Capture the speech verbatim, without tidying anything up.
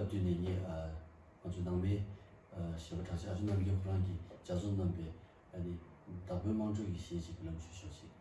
བསྟུན་ནས་ངས་ཨ་ང་ཚོའི་ནང་པའི་ཨ་གཞས་པ་གྲགས་ཅན་ཨ་ཇོ་རྣམ་རྒྱལ་ཁོ་རང་གིས་ལྗགས་རྩོམ་གནང་པའི་ཨ་ནི་བདག་པོའི་དམངས་ཁྲོད་ཀྱི་གཞས་ཅིག་ལམ་ཞུ་ཞོག་ཅིག